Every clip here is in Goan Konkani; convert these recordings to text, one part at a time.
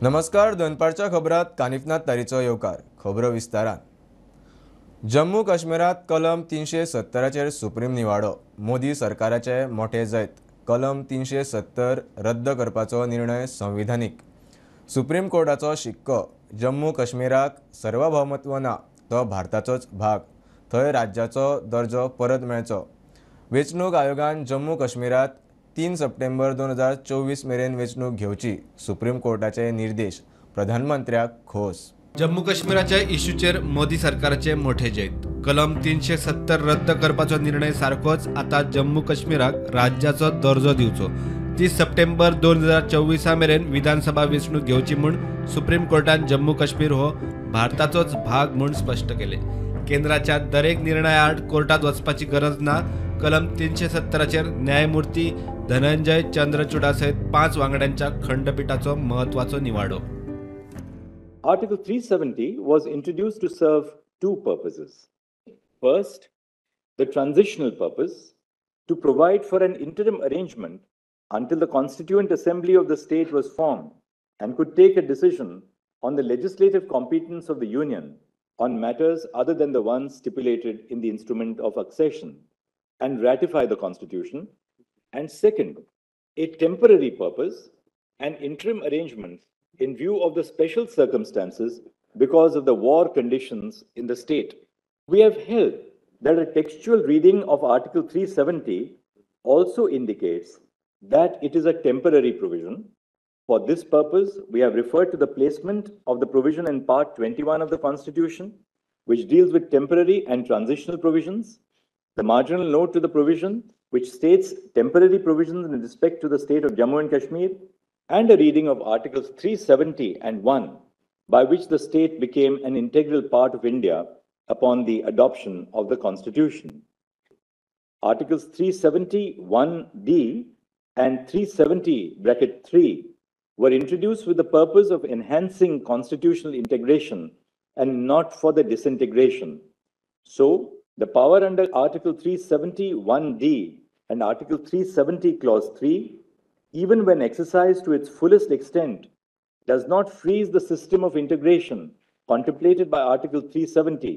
नमस्कार, दनपारच्या खबरात कानिफनाथ तारीचो येवकार. खबरो विस्तारान. जम्मू काश्मीरात कलम 370चेर सुप्रीम निवाडो. मोदी सरकाराचे मोठे जैत. कलम 370 रद्द करपाचो निर्णय संविधानीक. सुप्रीम कोर्टाचो शिक्को. जम्मू काश्मीराक सार्वभौमत्व ना, तो भारताचोच भाग. थंय राज्याचो दर्जो परत मेळचो. वेंचणूक आयोगान जम्मू काश्मीरात 3 सप्टेंबर 2024 मेरेन वेंचणूक घेवची, सुप्रीम कोर्टाचे निर्देश. प्रधानमंत्र्याक खोस. जम्मू काश्मीराच्या इश्यूचेर मोदी सरकाराचे मोठे जैत. कलम 370 रद्द करपाचो निर्णय सारकोच आतां जम्मू काश्मीराक राज्याचो दर्जो दिवचो. 30 सप्टेंबर 2024 मेरेन विधानसभा वेंचणूक घेवची म्हूण सुप्रीम कोर्टान जम्मू काश्मीर हो भारताचोच भाग म्हूण स्पश्ट केले. केंद्राच्या दरेक निर्णया आड कोर्टात वचपाची गरज ना. कलम 370चेर न्यायमूर्ती धनंजय चंद्रचूडा सयत 5 वांगड्यांच्या खंडपीठाचो म्हत्वाचो निवाडो. Article 370 was introduced to serve two purposes. First, the transitional purpose, to provide for an interim arrangement until the Constituent Assembly of the state was formed and could take a decision on the legislative competence of the Union on matters other than the ones stipulated in the instrument of accession and ratify the Constitution. And second, a temporary purpose, an interim arrangement in view of the special circumstances because of the war conditions in the state. We have held that a textual reading of Article 370 also indicates that it is a temporary provision. For this purpose, we have referred to the placement of the provision in Part 21 of the Constitution, which deals with temporary and transitional provisions, the marginal note to the provision, which states temporary provisions in respect to the state of Jammu and Kashmir, and a reading of Articles 370 and 1, by which the state became an integral part of India upon the adoption of the Constitution. Articles 371D and 370(3) were introduced with the purpose of enhancing constitutional integration and not for the disintegration. So, the power under Article 371D and Article 370 Clause 3, even when exercised to its fullest extent, does not freeze the system of integration contemplated by Article 370,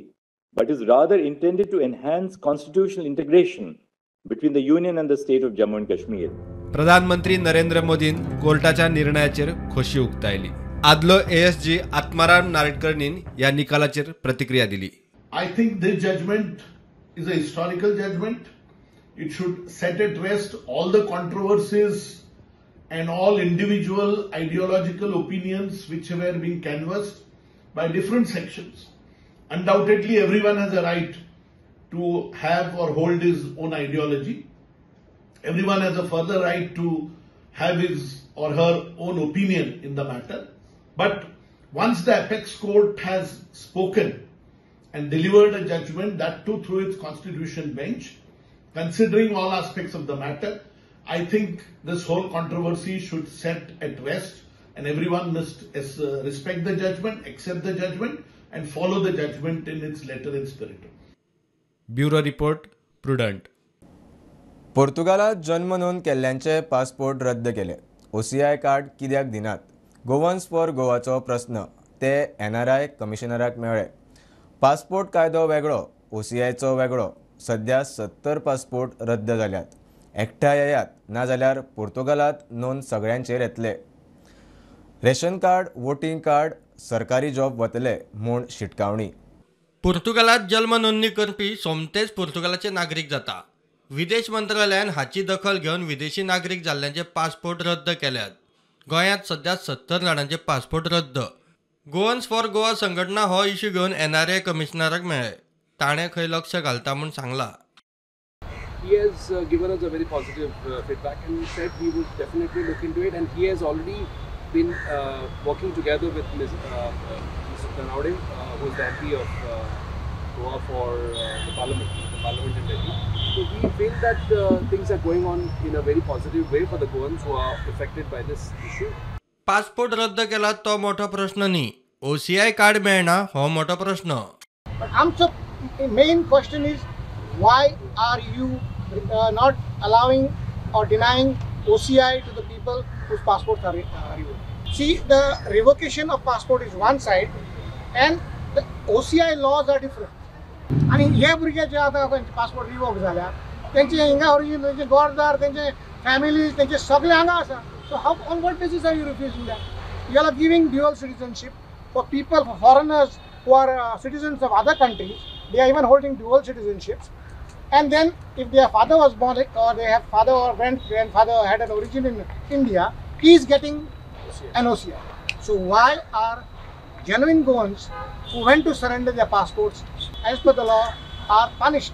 but is rather intended to enhance constitutional integration between the Union and the state of Jammu and Kashmir. प्रधानमंत्री नरेंद्र मोदीन कोर्टाच्या निर्णयाचेर खोशी उक्तायली. आदलो एएसजी आत्माराम नार्वेकरान ह्या निकालाचेर प्रतिक्रिया दिली. I think this judgment is a historical judgment. It should set at rest all the controversies and all individual ideological opinions which were being canvassed by different sections. Undoubtedly, everyone has a right to have or hold his own ideology. Everyone has a further right to have his or her own opinion in the matter. But once the apex court has spoken and delivered a judgment, that too through its constitution bench, considering all aspects of the matter, I think this whole controversy should set at rest and everyone must respect the judgment, accept the judgment and follow the judgment in its letter and spirit. Bureau report, Prudent. पोर्तुगालात जन्म नोंद केल्ल्यांचे पासपोर्ट रद्द केले. ओसीआय कार्ड कित्याक दिनात? गोवन्स फॉर गोवाचो प्रस्न. ते एनआरआय कमिशनराक मेळ्ळे. पासपोर्ट कायदो वेगळो, ओसीआयचो वेगळो. सध्या 70 पासपोर्ट रद्द जाल्यात. एकठांय येयात, नाजाल्यार पोर्तुगालात नोंद सगळ्यांचेर येतले. रेशन कार्ड, वोटींग कार्ड, सरकारी जॉब वतले म्हूण शिटकावणी. पुर्तुगालात जल्म नोंदणी करपी सोमतेच पुर्तुगालाचे नागरीक जाता. विदेश मंत्रालयान हाची दखल घेवन विदेशी नागरीक जाल्ल्यांचे पासपोर्ट रद्द केल्यात. गोंयांत सध्या 70 जाणांचे पासपोर्ट रद्द. गोवन्स फॉर गोवा संघटना हो इश्यू घेवन एनआरए कमिशनराक मेळ्ळे. ताणें खंय लक्ष घालता म्हूण सांगलां. He has given us a very positive feedback and said he would definitely look into it, and he has already been working together with Mr. Tanavade, who is the MP of Goa for the parliament in Delhi. So we feel that things are going on in a very positive way for the Goans who are affected by this issue. Passport रद्द केला तो मोठो प्रश्न न्ही, ओसीआय कार्ड मेळना हो मोठो प्रश्न. But आमचो main question is, why are you not allowing or denying OCI to the people whose passports are revoked? See, the revocation of passport is one side and the OCI laws are different. आनी हे भुरगे जे आतां पासपोर्ट रिवोक जाल्या तेंचे हिंगा ओरिजीन, तेंचे गोरदार, तेंचे फॅमिलीज, तेंचे सगळे हांगा आसा. So how, on what basis are you refusing that? You are giving dual citizenship for people, for foreigners who are citizens of other countries. They are even holding dual citizenships. And then if their father was born or they have father or grandfather had an origin in India, he is getting an OCI. So why are genuine Goans who went to surrender their passports as per the law are punished?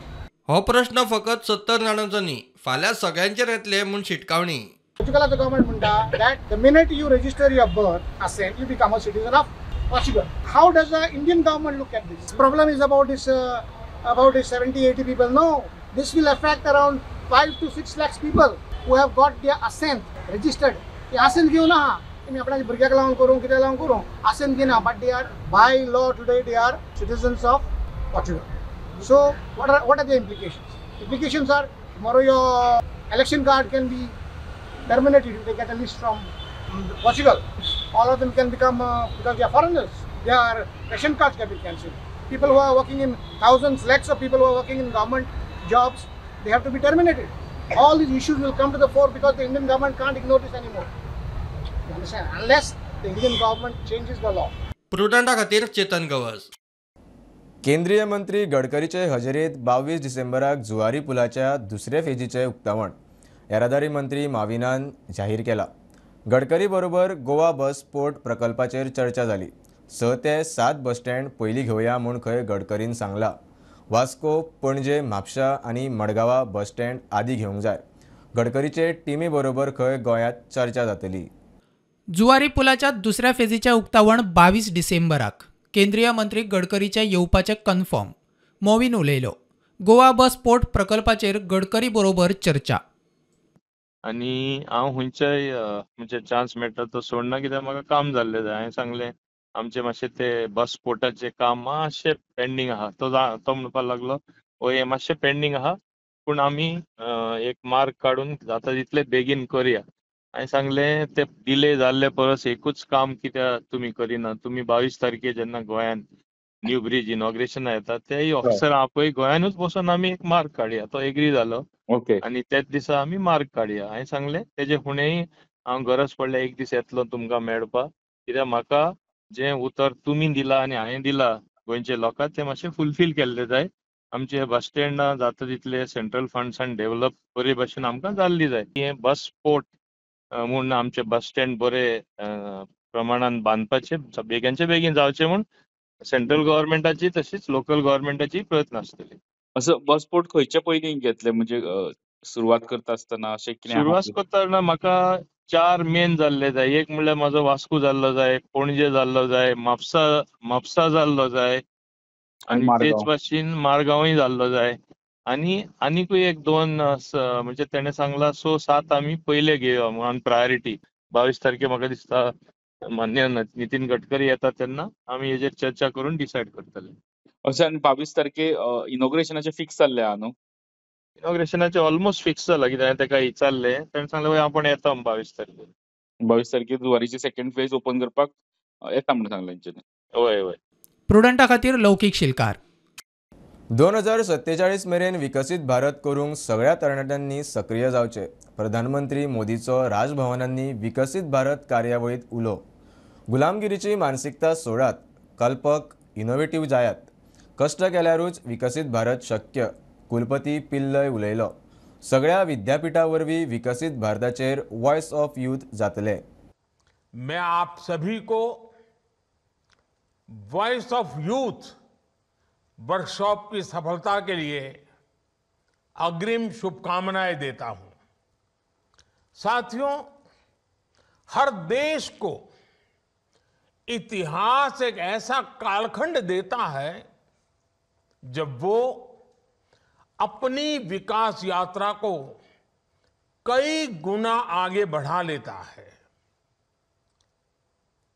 हो प्रश्न फकत 70 जाणांचो न्ही, फाल्यां सगळ्यांचेर येतले म्हूण शिटकावणी. पोर्चुगलाचो गव्हर्नमेंट म्हणटा that the minute you register your birth assent, you become a citizen of Portugal. How does the Indian government look at this? Problem is about this 70-80 people. No, this will affect around 5 to 6 lakhs people who have got their assent registered. ते assent घेवन आहा, तुमी आपणाच्या भुरग्याक लावन करूं, कितें लावन करूं, assent घेना, but they are by law today they are citizens of Portugal. So what are the implications? Implications are tomorrow your election card can be terminated if they get a list from Portugal. All of them can become, because they are foreigners, their ration cards can be cancelled. People who are working in thousands, lakhs of people who are working in government jobs, they have to be terminated. All these issues will come to the fore because the Indian government can't ignore this anymore. You understand? Unless the Indian government changes the law. प्रुडंटा खातीर चेतन गवस. केंद्रीय मंत्री गडकरीचे हजेरीत 22 डिसेंबराक जुवारी पुलाच्या दुसऱ्या फेजीचें उक्तावण येरादारी मंत्री माविनान जाहीर केला. गडकरी बरोबर गोवा बस पोर्ट प्रकल्पाचेर चर्चा जाली. 6 ते 7 बस स्टँड पयलीं घेवया म्हूण खंय गडकरीन सांगला. वास्को, पणजे, म्हापशा आनी मडगांवा बस स्टँड आदी घेवंक जाय. गडकरीचे टिमी बरोबर खंय गोंयांत चर्चा जातली. जुवारी पुलाच्या दुसऱ्या फेजीचें उक्तावण 22 डिसेंबराक. केंद्रीय मंत्री गडकरीचे येवपाचें कन्फर्म. मोविन उलयलो. गोवा बस पोर्ट प्रकल्पाचेर गडकरी बरोबर चर्चा. आनी हांव खंयच्याय म्हणजे चान्स मेळटा तो सोडना, कित्याक म्हाका काम जाल्लें जाय. हांवें सांगलें आमचें मातशें ते बस पोर्टाचें काम मातशें पेंडींग आहा. तो म्हणपाक लागलो हय हें मातशें पेंडींग आहा, पूण आमी एक मार्ग काडून जाता तितले बेगीन करया. हांवें सांगलें ते डिले जाल्ले परस एकूच काम कित्याक तुमी करिना, तुमी 22 तारखे जेन्ना गोंयान न्यू ब्रिज इनॉग्रेशना येता तेय ऑफिसर आपय गोंयानूच बसून आमी एक मार्ग काडया. तो एग्री जालो. ओके. आनी त्याच दिसा आमी मार्ग काडया. हांवें सांगलें तेजे फुडेंय हांव गरज पडल्यार एक दीस येतलो तुमकां मेळपाक, कित्याक म्हाका जें उतर तुमी दिलां आनी हांवें दिलां गोंयच्या लोकांक तें मातशें फुलफील केल्लें जाय. आमचे बस स्टँडां जाता तितले सेंट्रल फंड्सान डेव्हलप बरे भशेन आमकां जाल्ली जाय. हें बस पोर्ट म्हूण आमचे बस स्टँड बरे प्रमाणान बांदपाचे बेगीनचे बेगीन जावचे म्हूण सेंट्रल गव्हर्मेंटाची तशीच लोकल गव्हर्मेंटाची प्रयत्न आसतले. असो बस पोर्ट खंयचे पयलीं घेतले, म्हणजे सुरवात करता आसतना अशें कितें? सुरवात करतना म्हाका 4 मेन जाल्ले जाय. एक म्हणल्यार म्हाजो वास्को जाल्लो जाय, पणजे जाल्लो जाय, म्हापसा जाल्लो जाय, आनी तेच भाशेन मारगांवूय जाल्लो जाय, आनी आनीकूय 1-2 म्हणजे तेणें सांगलां 6-7 आमी पयले घेवया म्हणून प्रायोरिटी. 22 तारखे म्हाका दिसता मान्य नितीन गडकरी येता तेन्ना आमी हेजेर चर्चा करून डिसायड करतले. अशें. आनी 22 तारखे इनॉग्रेशनाचें फिक्स जाल्लें आहा न्हू? इनॉग्रेशनाचें ऑलमोस्ट फिक्स जाला, कित्याक हांवें तेका विचारलें, तेणें सांगलें वय आपूण येता 22 तारखेर. 22 तारखेर जुवारीची सेकंड फेज ओपन करपाक येता म्हणून सांगलें तेंच्यांनी. हय हय. प्रुडंटा खातीर लौकीक शिलकार. 2047 मेरेन विकसीत भारत करूंक सगळ्या तरणाट्यांनी सक्रिय जावचें. प्रधानमंत्री मोदीचो राजभवनांनी विकसीत भारत कार्यावळींत उलो. गुलामगिरीची मानसिकता सोडात, कल्पक इनोवेटीव जायात. कश्ट केल्यारूच विकसीत भारत शक्य, कुलपती पिल्लय उलयलो. सगळ्या विद्यापीठा वरवीं विकसीत भारताचेर वॉयस ऑफ यूथ जातले. मैं आप सभी को वॉइस ऑफ यूथ वर्कशॉप की सफलता के लिए अग्रिम शुभकामनाएं देता हूं। साथियों, हर देश को इतिहास एक ऐसा कालखंड देता है जब वो अपनी विकास यात्रा को कई गुना आगे बढ़ा लेता है।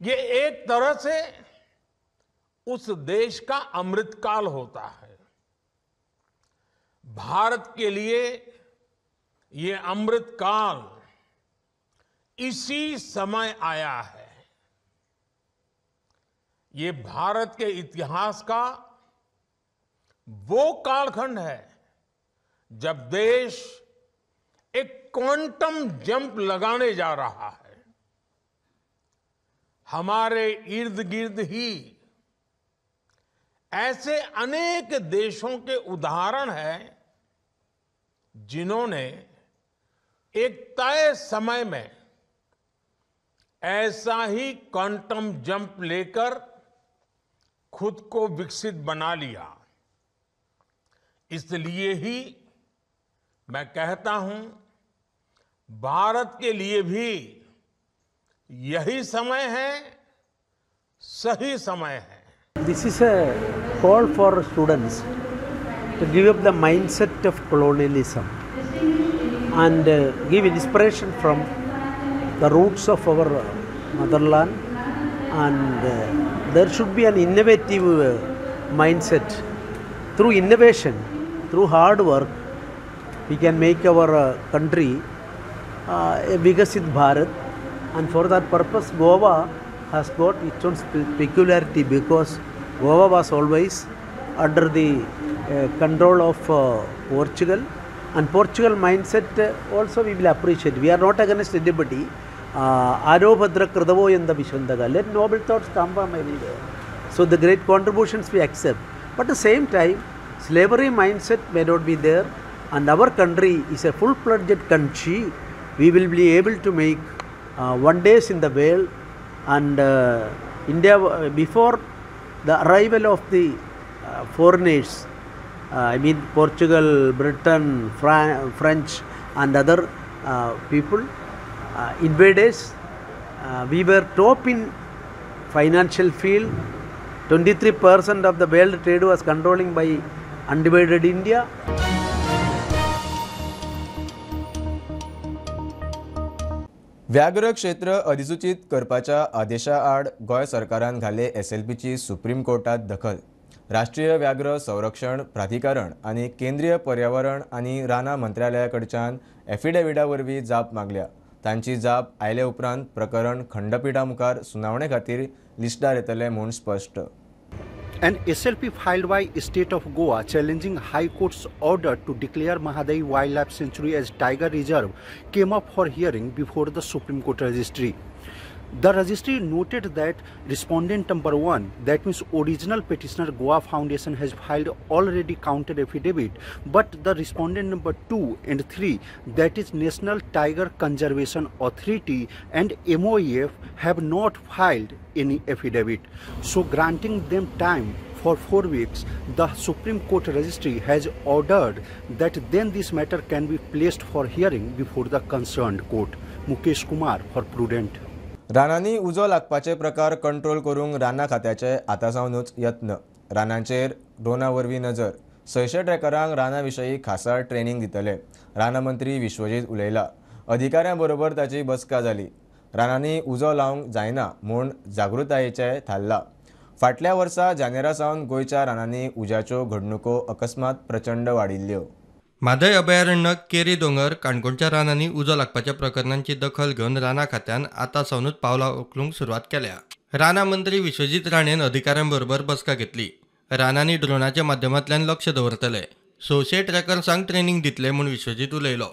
ये एक तरह से उस देश का अमृतकाल होता है। भारत के लिए ये अमृतकाल इसी समय आया है। ये भारत के इतिहास का वो कालखंड है जब देश एक क्वांटम जंप लगाने जा रहा है। हमारे इर्द गिर्द ही ऐसे अनेक देशों के उदाहरण हैं जिन्होंने एक तय समय में ऐसा ही क्वांटम जंप लेकर खुद को विकसित बना लिया। इसलिए ही मैं कहता हूं, भारत के लिए भी यही समय है, सही समय है। This is a call for students to give up the mindset of colonialism and give inspiration from the roots of our motherland, and there should be an innovative mindset. Through innovation, through hard work, we can make our country a Vikasit Bharat, and for that purpose Goa has got its own peculiarity, because Goa was always under the control of Portugal, and Portugal mindset also we will appreciate. We are not against anybody. Arobhadra Kradavo yanda Vishandaga. Let noble thoughts come from everywhere. So the great contributions we accept. But at the same time, slavery mindset may not be there, and our country is a full-fledged country. We will be able to make wonders in the world. And India, before the arrival of the foreigners, I mean Portugal, Britain, French and other people, invaders, we were top in financial field. 23% of the world trade was controlling by undivided India. व्याघ्र क्षेत्र अधिसूचित करपाच्या आदेशा आड गोंय सरकारान घाले एसएलपीची सुप्रीम कोर्टात दखल. राष्ट्रीय व्याघ्र संरक्षण प्राधिकरण आनी केंद्रीय पर्यावरण आनी रानां मंत्रालया कडच्यान एफिडेविडा वरवीं जाप मागल्या. तांची जाप आयले उपरांत प्रकरण खंडपीठा मुखार सुनावणे खातीर लिस्टार येतलें म्हूण स्पश्ट. An SLP filed by State of Goa challenging High Court's order to declare Mahadei Wildlife Sanctuary as Tiger Reserve came up for hearing before the Supreme Court Registry. The registry noted that respondent number 1, that means original petitioner Goa Foundation, has filed already counter affidavit, but the respondent number 2 and 3, that is National Tiger Conservation Authority and MOEF, have not filed any affidavit. So granting them time for 4 weeks, the Supreme Court Registry has ordered that then this matter can be placed for hearing before the concerned court. Mukesh Kumar for Prudent. रानांनी उजो लागपाचे प्रकार कंट्रोल करूंक रानां खात्याचे आतां सावनूच यत्न. रानांचेर ड्रोना वरवीं नजर. 600 ट्रॅकरांक रानां विशयी खासा ट्रेनिंग दितले. रानां मंत्री विश्वजीत उलयला. अधिकाऱ्यां बरोबर ताची बसका जाली. रानांनी उजो लावंक जायना म्हूण जागृतायेचें थारलां. फाटल्या वर्सा जानेरा सावन गोंयच्या रानांनी उज्याच्यो घडणुको अकस्मात प्रचंड वाडिल्ल्यो. म्हादय अभयारण्य, केरी दोंगर, काणकोणच्या रानांनी उजो लागपाच्या प्रकरणांची दखल घेवन रानां खात्यान आतां सावनूच पावलां उखलूंक सुरवात केल्या. रानां मंत्री विश्वजीत राणेन अधिकाऱ्यां बरोबर बसका घेतली. रानांनी ड्रोनाच्या माध्यमांतल्यान लक्ष दवरतले, 600 ट्रॅकर्सांक ट्रेनिंग दितले म्हूण विश्वजीत उलयलो.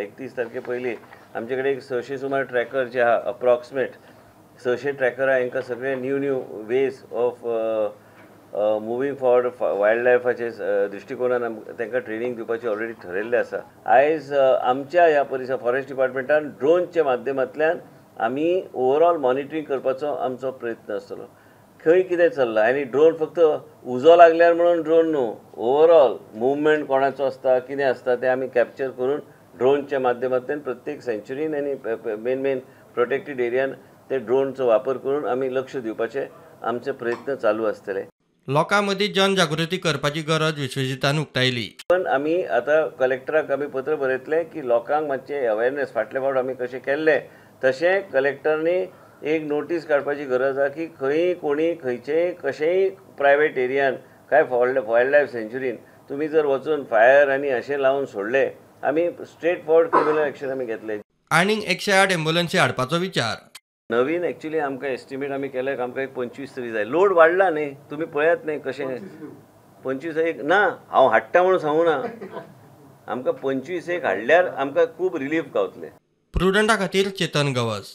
31 तारखे पयलीं आमचे कडेन एक 600 सुमार ट्रॅकर जे आहा, अप्रॉक्सिमेट 600 ट्रॅकर आहा, हांकां सगळे new new ways of moving forward wild लायफाचे दृश्टिकोनान तांकां ट्रेनिंग दिवपाची ऑलरेडी ठरयल्लें आसा. आयज आमच्या ह्या परिसर फॉरेस्ट डिपार्टमेंटान ड्रोनच्या माध्यमांतल्यान आमी ओवरऑल मॉनिटरींग करपाचो आमचो प्रयत्न आसतलो. खंय कितें चल्लां आनी ड्रोन फक्त उजो लागल्यार म्हणून ड्रोन न्हू, ओवरऑल मुवमेंट कोणाचो आसता कितें आसता तें आमी कॅप्चर करून ड्रोनच्या माध्यमांतल्यान प्रत्येक सँच्युरीन आनी मेन मेन प्रोटेक्टेड एरियान ते ड्रोनचो वापर करून आमी लक्ष दिवपाचे आमचे प्रयत्न चालू आसतले. लोकां मदीं जनजागृती करपाची गरज विश्वजितान उक्तायली. पण आमी आतां कलेक्टराक आमी पत्र बरयतले की लोकांक मातशें अवेरनेस फाटले फावट आमी कशें केल्लें तशें कलेक्टरांनी एक नोटीस काडपाची गरज आसा की खंय कोणी खंयचेय कशेंय प्रायवेट एरियान काय वायल्ड लायफ सँच्युरीन तुमी जर वचून फायर आनी अशें लावन सोडले आमी स्ट्रेट फॉरवर्ड क्रिमिनल एक्शन आमी घेतले. आनीक 108 एम्बुलन्सी हाडपाचो विचार. नवीन एक्चुअली आमकां एस्टिमेट आमी केले आमकां एक 25 तरी जाय. लोड वाडला न्ही, तुमी पळयात न्ही कशें 25 एक ना हांव हाडटा म्हणून सांगू ना, आमकां 25 एक हाडल्यार आमकां खूब रिलीफ गावतले. प्रुडंटा खातीर चेतन गवस.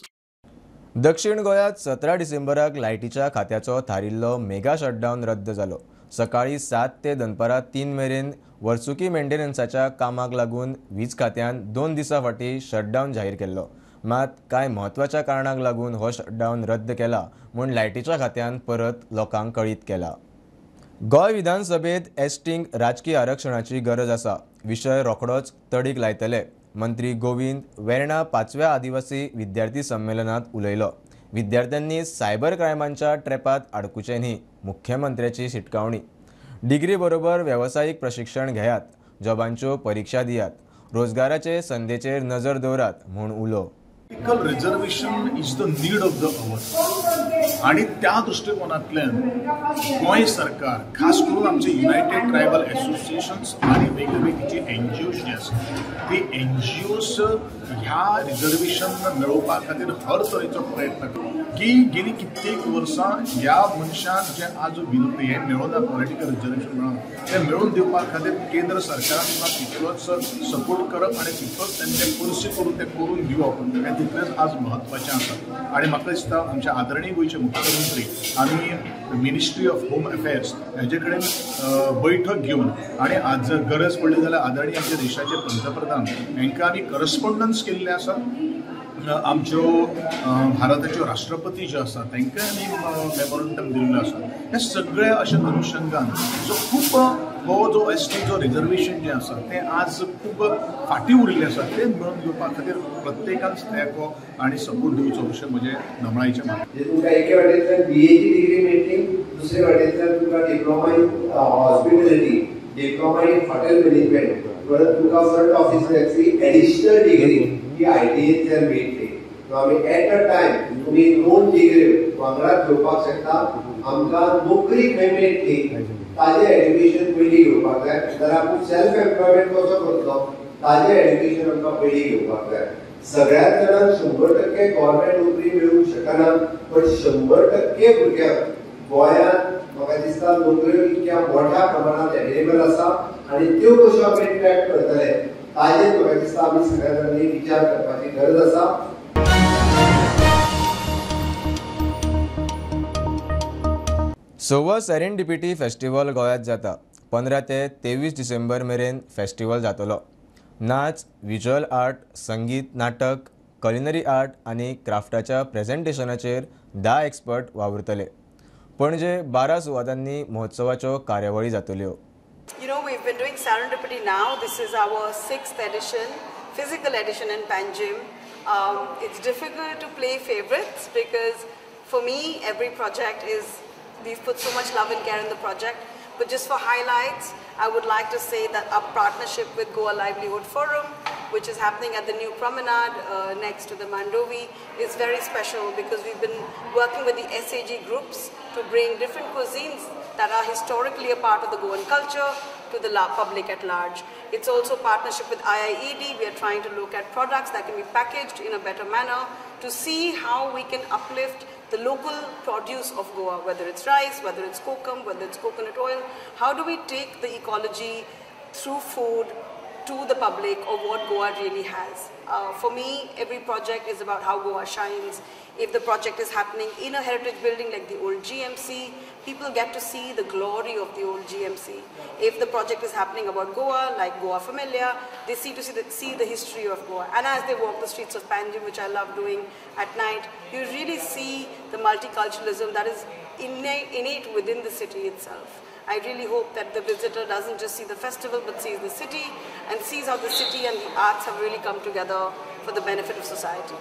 दक्षिण गोंयांत 17 डिसेंबराक लायटीच्या खात्याचो थारिल्लो मेगा शटडावन रद्द जालो. सकाळीं 7 ते दनपारां 3 मेरेन वर्सुकी मेंटेनन्साच्या कामाक लागून वीज खात्यान 2 दिसां फाटीं शटडावन जाहीर केल्लो. मात कांय म्हत्वाच्या कारणाक लागून हो शटडावन रद्द केला म्हूण लायटीच्या खात्यान परत लोकांक कळीत केला. गोंय विधानसभेत एसटींक राजकी आरक्षणाची गरज आसा, विशय रोखडोच तडीक लायतले, मंत्री गोविंद वेर्णा 5व्या आदिवासी विद्यार्थी संमेलनात उलयलो. विद्यार्थ्यांनी सायबर क्रायमांच्या ट्रॅपात अडकुचें न्ही, मुख्यमंत्र्याची शिटकावणी. डिग्री बरोबर वेवसायीक प्रशिक्षण घेयात, जॉबांच्यो परिक्षा दियात, रोजगाराचे संदेचेर नजर दवरात म्हूण उलो. Reservation is the need of the hour आणि त्या दृष्टिकोनांतल्यान गोंय सरकार खास करून आमचे युनायटेड ट्रायबल असोसिएशन्स आणि वेगवेगळी जी एनजीओज जी आसा ती एनजीओज ह्या रिजर्वेशन मेळोवपा खातीर हर तरेचो प्रयत्न करता की गेली कित्येक वर्सां ह्या मनशाक जे आज हें मेळोना पॉलिटिकल रिजर्वेशन मेळोना तें मेळोवन दिवपा खातीर केंद्र सरकारान सुद्दां तितलोच सपोर्ट करप आनी तितलोच तेंचे पर्सी करून तें करून दिवप हें तितलेंच आज म्हत्वाचें आसा. आनी म्हाका दिसता आमच्या आदरणीय गोंयचे मुख्यमंत्री आनी मिनिस्ट्री ऑफ होम अफेर्स हेजे कडेन बैठक घेवन आनी आज जर गरज पडली जाल्यार आदरणीय आमच्या देशाचे पंतप्रधान हांकां आमी करस्पोंडन्स केल्लें आसा. आमच्यो भारताच्यो राष्ट्रपती ज्यो आसा तांकां आमी मेमोरंडम दिल्लो आसा. हे सगळे अशे अनुशंगान जो खूब हो जो एस टी जो रिजर्वेशन जें आसा तें आज खूब फाटीं उरिल्लें आसा तें मेळोवन दिवपा खातीर प्रत्येकान तेंको आनी सपोर्ट दिवचो अशें म्हजें नमळायेचें मागणें. तुमकां एके वाटेंतल्यान बीएची डिग्री मेळटली, दुसरे वाटेंतल्यान तुमकां diploma in hospitality, diploma in hotel management, परत तुमकां फ्रंट ऑफिसराची एडिशनल डिग्री ही आयटीएंतल्यान मेळटली. आमी एट अ टायम तुमी 2 डिग्री वांगडा घेवपाक शकता. आमकां नोकरी खंय मेळटली ताजें एड्युकेशन पयलीं घेवपाक जाय, जाल्यार आपूण सेल्फ एम्प्लॉयमेंट कसो करतलो ताजें एड्युकेशन आमकां पयलीं घेवपाक जाय. सगळ्याच जाणांक 100% गव्हर्मेंट नोकरी मेळूंक शकना, पण 100% भुरग्यांक गोंयांत म्हाका दिसता नोकऱ्यो इतक्या मोठ्या प्रमाणांत एवेलेबल आसा आनी त्यो कश्यो आमी ट्रॅक करतले ताजेर म्हाका दिसता आमी सगळ्या जाणांनी विचार करपाची गरज आसा. सव्वा सेरेंडिपिटी फेस्टिवल गोंयांत जाता. 15 ते 23 डिसेंबर मेरेन फेस्टिवल जातलो. नाच, विज्युअल आर्ट, संगीत, नाटक, कलिनरी आर्ट आनी क्राफ्टाच्या प्रेझेंटेशनाचेर 10 एक्सपर्ट वावुरतले. पणजे 12 सुवातांनी महोत्सवाच्यो कार्यावळी जातल्यो. You know, we've been doing Serendipity now. This is our 6th edition, physical edition in Panjim. It's difficult to play favorites because for me, every project is, we've put so much love and care in the project. But just for highlights, I would like to say that our partnership with Goa Livelihood Forum, which is happening at the new promenade next to the Mandovi, is very special because we've been working with the SAG groups to bring different cuisines that are historically a part of the Goan culture to the public at large. It's also a partnership with IIED. We are trying to look at products that can be packaged in a better manner to see how we can uplift the local produce of Goa, whether it's rice, whether it's kokum, whether it's coconut oil. How do we take the ecology through food to the public of what Goa really has? For me, every project is about how Goa shines. If the project is happening in a heritage building like the old GMC, people get to see the glory of the old GMC. If the project is happening about Goa, like Goa Familia, they see the history of Goa. And as they walk the streets of Panjim, which I love doing at night, you really see the multiculturalism that is innate within the city itself. I really hope that the visitor doesn't just see the festival, but sees the city and sees how the city and the arts have really come together for the benefit of society.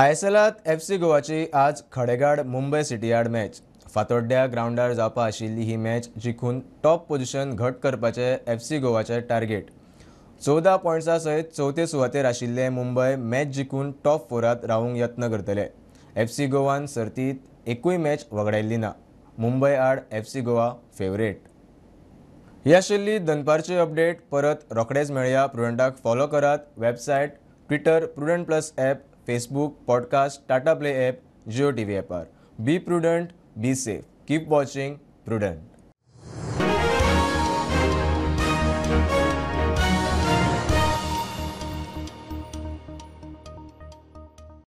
आयएसएलात FC गोवाची आज खडेगाड मुंबय सिटी आड मॅच. फातोड्ड्या ग्रावंडार जावपा आशिल्ली ही मॅच जिखून टॉप पोझिशन घट करपाचे एफसी गोवाचे टार्गेट. 14 पॉयंट्सा सयत चवथे सुवातेर आशिल्ले मुंबय मॅच जिखून टॉप 4 रावूंक यत्न करतले. एफसी गोवान सर्तीत एकूय मॅच वगडायल्ली ना. मुंबय आड एफसी गोवा फेवरेट. ही आशिल्ली दनपारची अपडेट. परत रोखडेच मेळया. प्रुडंटाक फॉलो करात. Website, Twitter, Prudent Plus app, Facebook, podcast, Tata Play app, Jio TV ॲपार. Be prudent, be safe, keep watching Prudent.